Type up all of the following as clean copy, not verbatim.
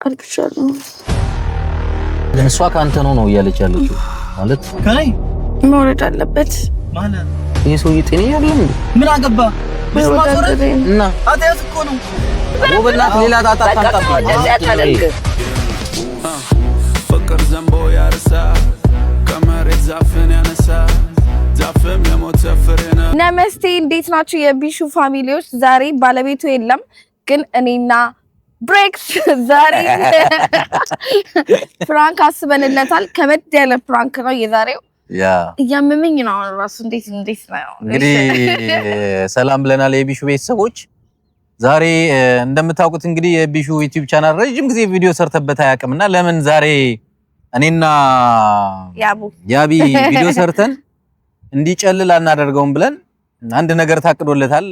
አልቅሻለሁ። እሷ ከአንተ ነው ነው እያለች ያለችው ማለት ከኔ መውረድ አለበት። ማለት ይህ ሰውዬ ጤነኛ አይደለም እንዴ? ምን አገባ? መውረድ እና ኃጢአት እኮ ነው። በእናትህ ሌላ ጣጣ ታምጣብኝ። እንደዚህ አታደርግ። ፍቅር ዘንቦ ያርሳ፣ ከመሬት ዛፍን ያነሳ፣ ዛፍም የሞተ ፍሬ ነው። ነመስቴ፣ እንዴት ናችሁ የቢሹ family ዎች? ዛሬ ባለቤቱ የለም፣ ግን እኔና ብሬክስ ዛሬ prank አስበንለታል። ከበድ ያለ prank ነው የዛሬው። እያመመኝ ነው አሁን ራሱ። እንዴት እንዴት ነው? እንግዲህ ሰላም ብለናል የቢሹ ቤተሰቦች። ዛሬ እንደምታውቁት እንግዲህ የቢሹ YouTube channel ረጅም ጊዜ ቪዲዮ ሰርተበት አያውቅም እና ለምን ዛሬ እኔና ያቡ ያቢ ቪዲዮ ሰርተን እንዲጨልል አናደርገውም ብለን አንድ ነገር ታቅዶለታል።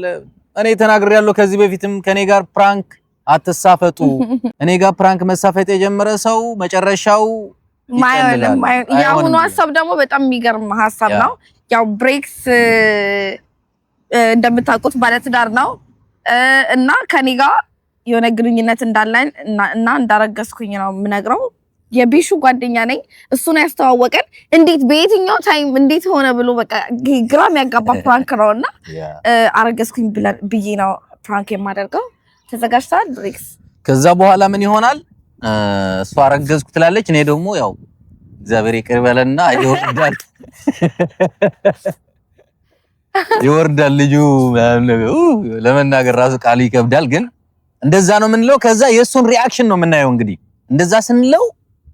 እኔ ተናግሬያለሁ ከዚህ በፊትም፣ ከኔ ጋር prank አትሳፈጡ። እኔ ጋር prank መሳፈጥ የጀመረ ሰው መጨረሻው ማይሆንም። ይጨልላል። የአሁኑ አይሆንም። ሀሳብ ደግሞ በጣም የሚገርም ሀሳብ ነው። ያው ብሬክስ እንደምታውቁት ባለትዳር ነው እና ከኔ ጋር የሆነ ግንኙነት እንዳለን እና እንዳረገዝኩኝ ነው የምነግረው። የቢሹ ጓደኛ ነኝ። እሱን ያስተዋወቀን እንዴት በየትኛው time እንዴት ሆነ ብሎ በቃ ግራ የሚያጋባ prank ነው እና አረገዝኩኝ ብዬ ነው prank የማደርገው። ተዘጋጅተዋል ብሬክስ? ከዛ በኋላ ምን ይሆናል? እሷ አረገዝኩ ትላለች። እኔ ደግሞ ያው እግዚአብሔር ይቅር በለና ይወርዳል ይወርዳል ልጁ ለመናገር ራሱ ቃሉ ይከብዳል፣ ግን እንደዛ ነው የምንለው። ከዛ የእሱን reaction ነው የምናየው። እንግዲህ እንደዛ ስንለው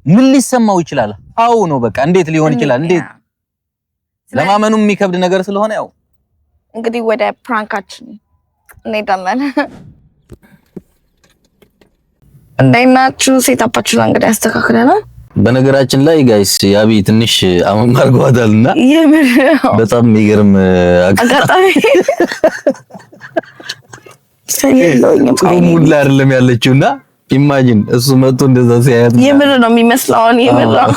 ምን ሊሰማው ይችላል? አው ነው በቃ እንዴት ሊሆን ይችላል? እንዴት ለማመኑ የሚከብድ ነገር ስለሆነ ያው እንግዲህ ወደ prank ኣችን እንሄዳለን። እንዴት ናችሁ? Setup ኣችሁን እንግዲህ ያስተካክለናል። በነገራችን ላይ guys ያቢ ትንሽ አመም አድርጓታልና የምር በጣም የሚገርም አጋጣሚ ጥሩ mood ላይ አይደለም ያለችውና imagine እሱ መጥቶ እንደዛ ሲያያት የምር ነው የሚመስለው። አሁን የምር ነው።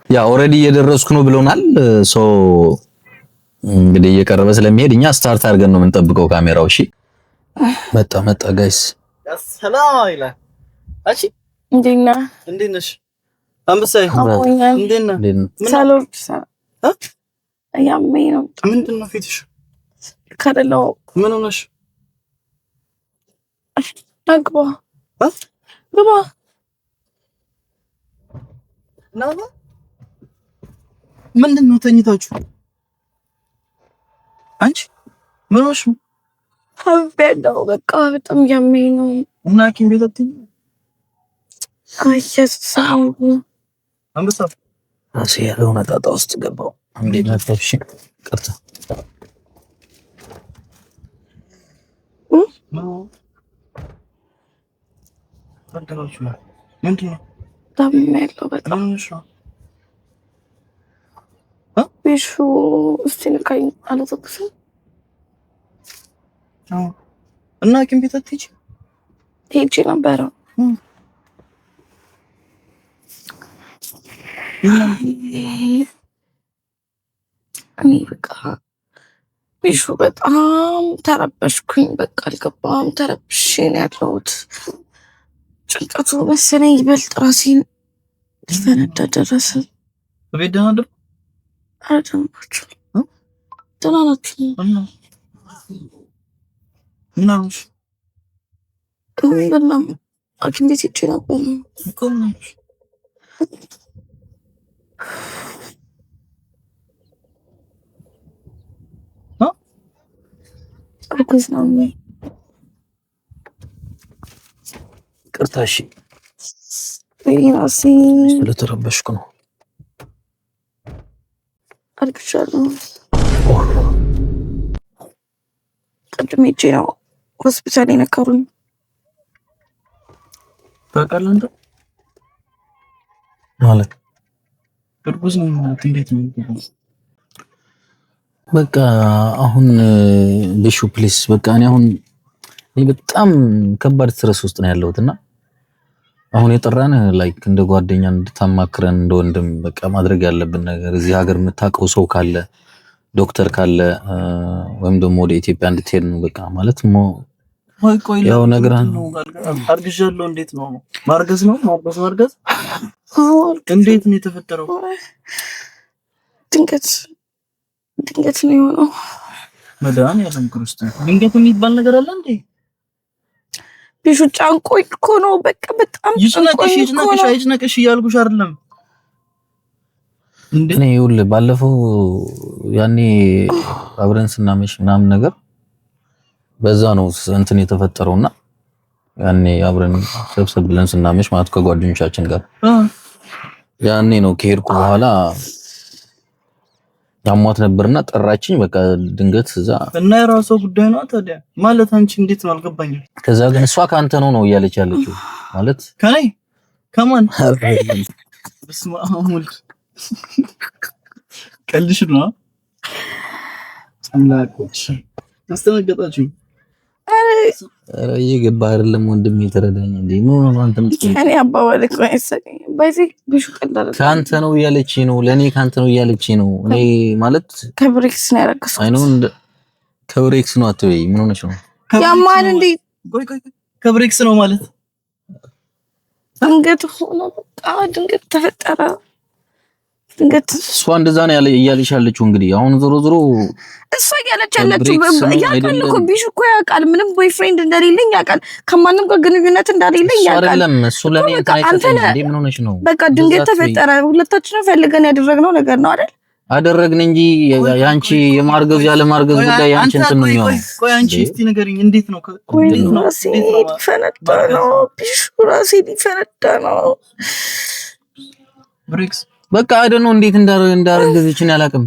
Yeah, already እየደረስኩ ነው ብሎናል። So እንግዲህ እየቀረበ ስለሚሄድ እኛ start አድርገን ነው የምንጠብቀው ካሜራው። እሺ መጣ መጣ guys። ሰላም ይላል። እሺ። እንዴት ነህ? እንዴት ነሽ? አንበሳዬ እንዴት ነህ? ሳሎን እያመኝ ነው። ምንድን ነው ፊትሽ? ከደለው ምን ሆነሽ? ግባ ግባ። ምንድን ነው ተኝታችሁ? አንቺ ምን ሆነሽ ነው? አቤለው በቃ በጣም እያመኝ ነው። እና ሐኪም ቤት አትሄጂም? ኢየሱስ። አንበሳ። ራሴ ያለውን ጣጣ ውስጥ ገባው። እንዴት ነሽ? ይቅርታ። ምንድን ነው? ታምሜያለሁ በጣም። ምን ሆነሽ ነው? ቢሹ እስቲ ንካኝ፣ አልተኩስም። እና ሐኪም ቤት አትሄጂም? ሄጄ ነበረ። እኔ በቃ ቢሹ በጣም ተረበሽኩኝ። በቃ አልገባም፣ ተረብሼ ነው ያለሁት። ጭንቀቱ መሰለኝ ይበልጥ ራሴን ሊፈነዳ ደረሰ። እቤት ደህና አደሩ? ኧረ ደህና ናቸው፣ ደህና ናቸው። ምን አሉሽ? በላም ሐኪም ቤት ሄጄ ነበር። እኮ ምን አሉሽ? እርጉዝ ነው። ይቅርታ። እሺ። ራሴ ስለተረበሽኩ ነው። አርግዣለሁ። ቅድም ሄጄ ነው ሆስፒታል የነገሩኝ። ታውቃለህ አንተ? ማለት እርጉዝ ነው ማለት እንዴት ነው? በቃ አሁን ቢሹ please፣ በቃ እኔ አሁን እኔ በጣም ከባድ stress ውስጥ ነው ያለሁት እና አሁን የጠራን like እንደ ጓደኛ እንድታማክረን፣ እንደ ወንድም በቃ ማድረግ ያለብን ነገር፣ እዚህ ሀገር የምታውቀው ሰው ካለ፣ ዶክተር ካለ፣ ወይም ደግሞ ወደ ኢትዮጵያ እንድትሄድ ነው። በቃ ማለት ቆይ ቆይ፣ ያው ነገር አርግዣለሁ። እንዴት ነው ማርገዝ? ነው ማርገዝ ማርገዝ እንዴት ነው የተፈጠረው? ድንገት ድንገት ነው የሆነው። መድኃኒዓለም ክርስቶስ፣ ድንገት የሚባል ነገር አለ እንዴ? ቢሹ ጨንቆኝ እኮ ነው። በቃ በጣም ይጭነቅሽ ይጭነቅሽ፣ አይጭነቅሽ እያልኩሽ አይደለም። እኔ ይኸውልህ ባለፈው ያኔ አብረን ስናመሽ ምናምን ነገር በዛ ነው እንትን የተፈጠረውና ያኔ አብረን ሰብሰብ ብለን ስናመሽ ማለት ከጓደኞቻችን ጋር ያኔ ነው ከሄድኩ በኋላ አሟት ነበርና ጠራችኝ። በቃ ድንገት እዛ እና የራሷ ጉዳይ ነው ታዲያ ማለት አንቺ እንዴት ነው አልገባኝም። ከዛ ግን እሷ ከአንተ ነው ነው እያለች ያለችው ማለት ከኔ ከማን? በስመ አብ ወልድ፣ ቀልሽ ነው አምላኮች፣ አስደነገጣችሁኝ። ኧረ እየገባህ አይደለም ወንድሜ፣ ተረዳኝ። እንዴ ምን ሆነህ ነው አንተ? እኔ አባባል እኮ አይሰቀኝም። ባይዚ ቢሹ ቀላል ከአንተ ነው እያለች ነው፣ ለኔ ከአንተ ነው እያለች ነው። እኔ ማለት ከብሬክስ ነው ያረገዝኩት። አይ ነው ከብሬክስ ነው አትበይ። ምን ሆነሽ ነው? ያማል እንዴ? ቆይ ቆይ፣ ከብሬክስ ነው ማለት ድንገት ሆኖ በቃ ድንገት ተፈጠረ። ድንገት እሷ እንደዛ ነው ያለ እያለች ያለችው እንግዲህ አሁን ዞሮ ዞሮ እሷ እያለች ያለችው ያውቃል እኮ ቢሹ እኮ ያውቃል። ምንም boyfriend እንደሌለኝ ያውቃል። ከማንም ጋር ግንኙነት እንደሌለኝ ያውቃል። አይደለም እሱ ለኔ እንትን እንዴ ምን ሆነሽ ነው? በቃ ድንገት ተፈጠረ። ሁለታችንም ፈልገን ያደረግነው ነገር ነው አይደል? አደረግን እንጂ ያንቺ የማርገዝ ያለ ማርገዝ ጉዳይ ያንቺ እንትን ነው የሚሆነው። ቆይ አንቺ እስቲ ንገሪኝ፣ እንዴት ነው? ራሴ ሊፈነዳ ነው ቢሹ፣ ራሴ ሊፈነዳ ነው። ብሬክስ በቃ አይደል ነው እንዴት እንዳረገዘች እኔ አላውቅም።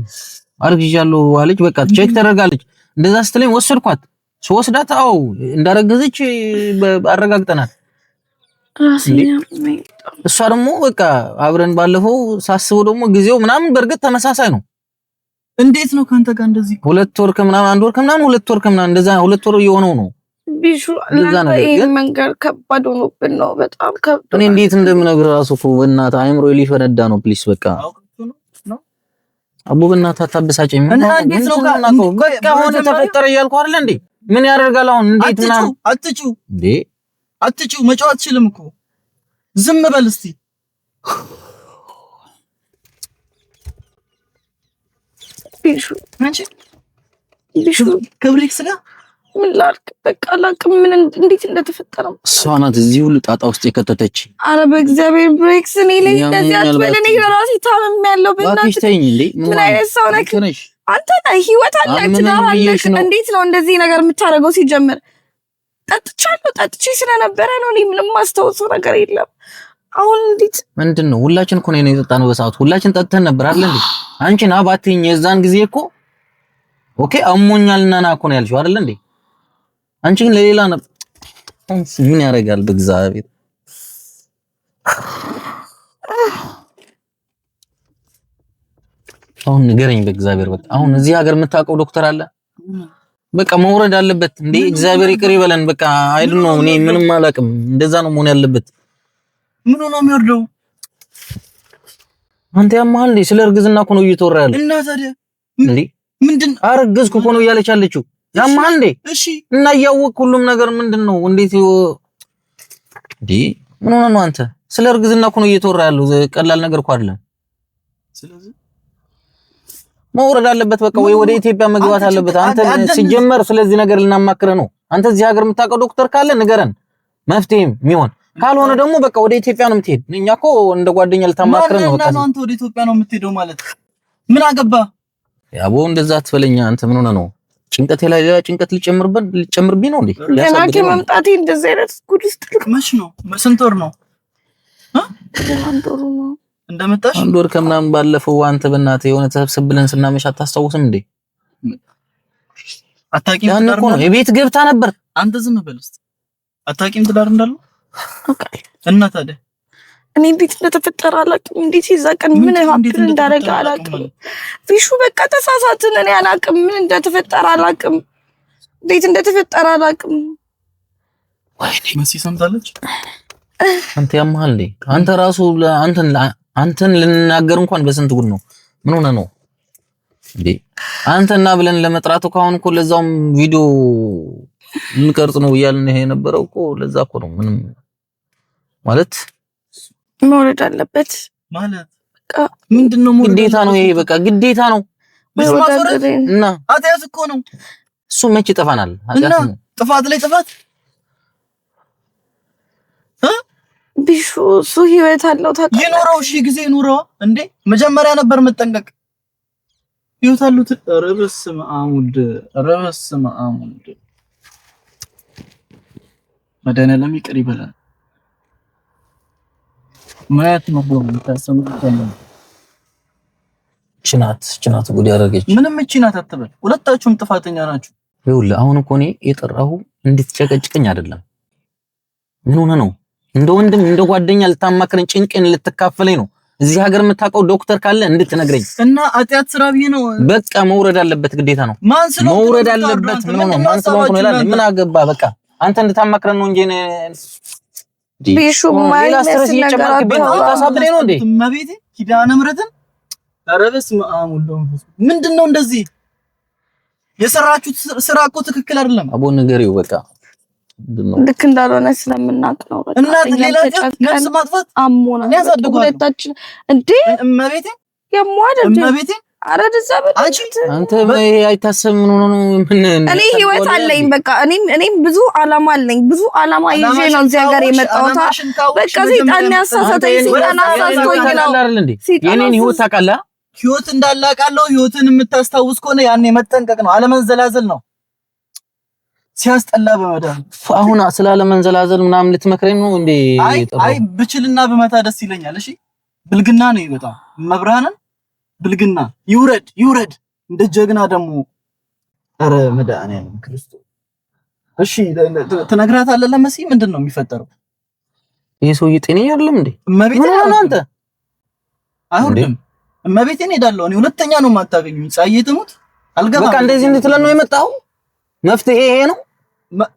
አርግዣለሁ አለች። በቃ check ተደርጋለች። እንደዛ ስትለኝ ወሰድኳት። ስወስዳት አዎ እንዳረገዘች አረጋግጠናል። እሷ ደግሞ በቃ አብረን ባለፈው ሳስበው ደግሞ ጊዜው ምናምን በእርግጥ ተመሳሳይ ነው። እንዴት ነው ከአንተ ጋር እንደዚህ 2 ወር ከምናምን 1 ወር ከምናምን 2 ወር ከምናምን እንደዛ 2 ወር እየሆነው ነው። ቢሹ መንገድ ከባድ ሆኖብን ነው። በጣም ከብዶ እኔ እንዴት እንደምነግርህ እራሱ እኮ በእናትህ አይምሮዬ ሊፈነዳ ነው። please በቃ አቦ በእናትህ አታበሳጨኝ። በቃ ሆነ ተፈጠረ እያልኩ አይደለ እንዴ? ምን ያደርጋል አሁን? እንዴት ምናምን አትጩ እንዴ አትጩ፣ መጫወት አትችልም እኮ ዝም በል እስቲ። ቢሹ አንቺ ቢሹ ከብሬክስ ጋር ምን ላድርግ? በቃ አላውቅም፣ ምን እንዴት እንደተፈጠረ። እሷ ናት እዚህ ሁሉ ጣጣ ውስጥ የከተተች። አረ በእግዚአብሔር ብሬክስ፣ እኔ ላይ እንደዚህ አትበል። እኔ ለራሴ ታምሜያለሁ። በእናትህ ምን አይነት ሰው ነህ አንተ? ነህ ህይወት አለ፣ ትዳር አለ። እንዴት ነው እንደዚህ ነገር የምታደርገው? ሲጀምር ጠጥቻለሁ፣ ጠጥቼ ስለነበረ ነው። እኔ ምንም ማስታወሰው ነገር የለም። አሁን እንዴት ምንድን ነው? ሁላችን እኮ ነው የጠጣነው በሰዓቱ። ሁላችን ጠጥተን ነበር አይደል እንዴ? አንቺ ና ባትይኝ የዛን ጊዜ እኮ okay አሞኛልና ና እኮ ነው ያልሽው አይደል እንዴ? አንቺ ግን ለሌላ ነው። ምን ያደርጋል በእግዚአብሔር። አሁን ንገረኝ በእግዚአብሔር። በቃ አሁን እዚህ ሀገር የምታውቀው ዶክተር አለ? በቃ መውረድ አለበት እንዴ! እግዚአብሔር ይቅር ይበለን። በቃ I don't know፣ እኔ ምንም አላውቅም። እንደዛ ነው መሆን ያለበት። ምን ሆኖ የሚወርደው? አንተ ያማል እንዴ? ስለ እርግዝና እኮ ነው እየተወራ ያለው። እና ታዲያ እንዴ ምንድን አረገዝኩ እኮ ነው እያለች ያለችው። ያማል እንዴ? እሺ። እና እያወቅህ ሁሉም ነገር ምንድን ነው? እንዴት እንዴ? ምን ሆነህ ነው አንተ? ስለ እርግዝና እኮ ነው እየተወራ ያለው። ቀላል ነገር እኮ አይደለም። ስለዚህ መውረድ አለበት በቃ፣ ወይ ወደ ኢትዮጵያ መግባት አለበት። አንተ ሲጀመር ስለዚህ ነገር ልናማክርህ ነው። አንተ እዚህ ሀገር የምታውቀው ዶክተር ካለ ንገረን፣ መፍትሄም የሚሆን ካልሆነ ደግሞ በቃ ወደ ኢትዮጵያ ነው የምትሄድ። እኛ እኮ እንደ ጓደኛ ልታማክርህ ነው። በቃ አንተ ወደ ኢትዮጵያ ነው የምትሄደው ማለት ምን አገባ? ያቦ እንደዛ አትበለኛ። አንተ ምን ሆነህ ነው? ጭንቀቴ ላይ ሌላ ጭንቀት ልጨምርብኝ ነው እንዴ? ገና ከመምጣቴ እንደዚህ አይነት ጉድ ውስጥ መች ነው? ስንት ወር ነው? አንድ ወር ነው እንደመጣሽ? አንድ ወር ከምናምን። ባለፈው አንተ በእናትህ የሆነ ተሰብሰብ ብለን ስናመሽ አታስታውስም እንዴ? አታውቂም? ያን እኮ ነው የቤት ገብታ ነበር። አንተ ዝም በል እስኪ። አታውቂም ትዳር እንዳለው? እና ታዲያ እኔ እንዴት እንደተፈጠረ አላውቅም። እንዴት የዛ ቀን ምን happen እንዳደረገ አላውቅም። ቢሹ በቃ ተሳሳትን። እኔ አላውቅም፣ ምን እንደተፈጠረ አላውቅም። እንዴት እንደተፈጠረ አላውቅም። ወይኔ መሲ ሰምታለች። አንተ ያማል እንዴ? አንተ ራሱ አንተን ልንናገር እንኳን በስንት ጉድ ነው። ምን ሆነ ነው እንዴ? አንተና ብለን ለመጥራት እኮ አሁን እኮ ለዛውም ቪዲዮ እንቀርጽ ነው እያልን ይሄ የነበረው እኮ ለዛ እኮ ነው። ምንም ማለት መውረድ አለበት ማለት ምንድነው? ግዴታ ነው ይሄ፣ በቃ ግዴታ ነው። እና ኃጢአት እኮ ነው እሱ። መች ይጠፋናል? እና ጥፋት ላይ ጥፋት። ቢሹ እሱ ህይወት አለው ታውቃለህ። ይኖረው ሺህ ጊዜ ይኑረው እንዴ! መጀመሪያ ነበር መጠንቀቅ። ህይወት አሉት። ኧረ በስመ አብ ወልድ፣ ኧረ በስመ አብ ወልድ። መድኃኒዓለም ይቅር ይበላል። ማየት ነው የምታሰሙት። ችናት ችናት ጉድ ያደረገች። ምንም እቺ ናት አትበል። ሁለታችሁም ጥፋተኛ ናችሁ። ይኸውልህ አሁን እኮ እኔ የጠራሁ እንድትጨቀጭቀኝ አይደለም። ምን ሆነ ነው? እንደ ወንድም እንደ ጓደኛ ልታማክረኝ፣ ጭንቅን ልትካፈለኝ ነው። እዚህ ሀገር የምታውቀው ዶክተር ካለ እንድትነግረኝ። እና ኃጢአት ስራ ብዬ ነው። በቃ መውረድ አለበት፣ ግዴታ ነው። ማን ስለሆንክ መውረድ አለበት። ምን ሆነ? ማን ስለሆንክ ነው ይላል። ምን አገባ? በቃ አንተ እንድታማክረን ነው እንጂ ቢሹ ሌላ stress እየጨመርክብኝ ነው። ታሳብደኝ ነው እንዴ? እመቤቴ ኪዳነ ምሕረትን። ኧረ በስመ አብ ወወልድ ወመንፈስ። ምንድን ነው እንደዚህ የሰራችሁት ስራ እኮ ትክክል አይደለም። አቦ ንገሪው በቃ። ልክ እንዳልሆነ ስለምናውቅ ነው። በቃ እና ሌላ ነፍስ ማጥፋት አሞናል ሁለታችን። እንዴ እመቤቴ የሟል እንዴ እመቤቴ። ኧረ ደዛ አንተ ይሄ አይታሰብም። ምን ሆኖ ነው? ምን እኔ ህይወት አለኝ። በቃ እኔም ብዙ አላማ አለኝ። ብዙ አላማ ይዤ ነው እዚህ ሀገር የመጣሁት። በቃ ሰይጣን ያሳሳተኝ፣ ሰይጣን አሳስቶኝ ነው። የኔን ህይወት ታውቃለህ። ህይወት እንዳላቃለው ህይወትን የምታስታውስ ከሆነ ያኔ መጠንቀቅ ነው፣ አለመንዘላዘል ነው። ሲያስጠላ በመዳን አሁን ስላለመንዘላዘል ምናምን ልትመክረኝ ነው እንዴ? አይ አይ ብችልና በመታ ደስ ይለኛል። እሺ ብልግና ነው ይበጣም መብራንን ብልግና ይውረድ ይውረድ። እንደ ጀግና ደግሞ ኧረ መድኃኒዓለም ክርስቶስ። እሺ ትነግራታለህ ለመሲ ምንድን ነው የሚፈጠረው? ይሄ ሰውዬ ጤነኛ አይደለም እንዴ? እመቤቴን ምን ሆነህ አንተ? አይወርድም። እመቤቴን እሄዳለሁ እኔ። ሁለተኛ ነው የማታገኙኝ። ፀሐዬ ትሙት አልገባም። በቃ እንደዚህ እንድትለን ነው የመጣኸው? መፍትሄ ይሄ ነው?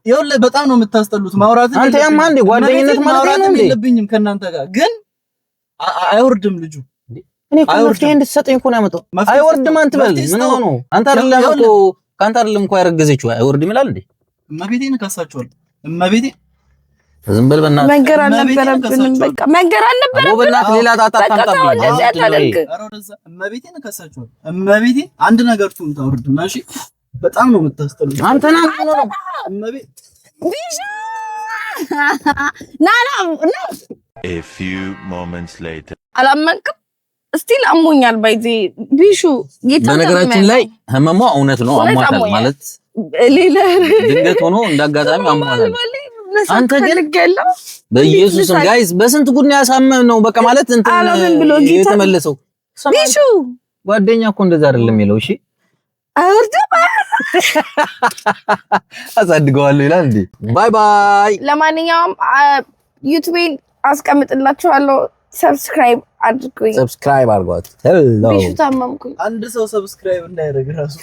ይኸውልህ በጣም ነው የምታስጠሉት። ማውራት አንተ ያማ እንዴ ጓደኝነት ማለት ነው እንዴ? የለብኝም ከእናንተ ጋር ግን አይወርድም ልጁ። እኔ እኮ መፍትሄ እንድትሰጠኝ እኮ ነው ያመጣው። አይወርድም አንተ በል። ምን ሆኖ አንተ አይደለም እኮ ከአንተ አይደለም እኮ ያረገዘችው። አይወርድም ይላል እንዴ? እመቤቴን እከሳችኋለሁ። እመቤቴ ዝም በል በእናትህ። መንገር አልነበረብንም። በቃ መንገር አልነበረብንም። በእናትህ ሌላ ጣጣ አታምጣብኝ። እንደዚህ አታደርግ። እመቤቴን እከሳችኋለሁ። እመቤቴ አንድ ነገር ትሁን ታወርድና። እሺ በጣም ነው የምታስጠሉት። አንተ ና ነው እመቤቴ ና ና ና። A few moments later. አላመንክም? Still አሞኛል። By the ቢሹ በነገራችን ላይ ህመሟ እውነት ነው፣ አሟታል ማለት ሌላ ድንገት ሆኖ እንዳጋጣሚ አሟታል። አንተ ግን ፈልጌያለሁ። በኢየሱስም guys በስንት ጉድ ነው ያሳመም ነው። በቃ ማለት እንትን አላምን ብሎ ጌታ የተመለሰው ቢሹ ጓደኛ እኮ እንደዛ አይደለም የሚለው። እሺ አይወርድም። አሳድገዋለሁ ይላል እንዴ? Bye bye። ለማንኛውም ዩቲዩቤን አስቀምጥላችኋለሁ። Subscribe አድርጉኝ። Subscribe አድርጓት። Hello ቢሹ ታመምኩኝ። አንድ ሰው subscribe እንዳያደርግ ራሱ።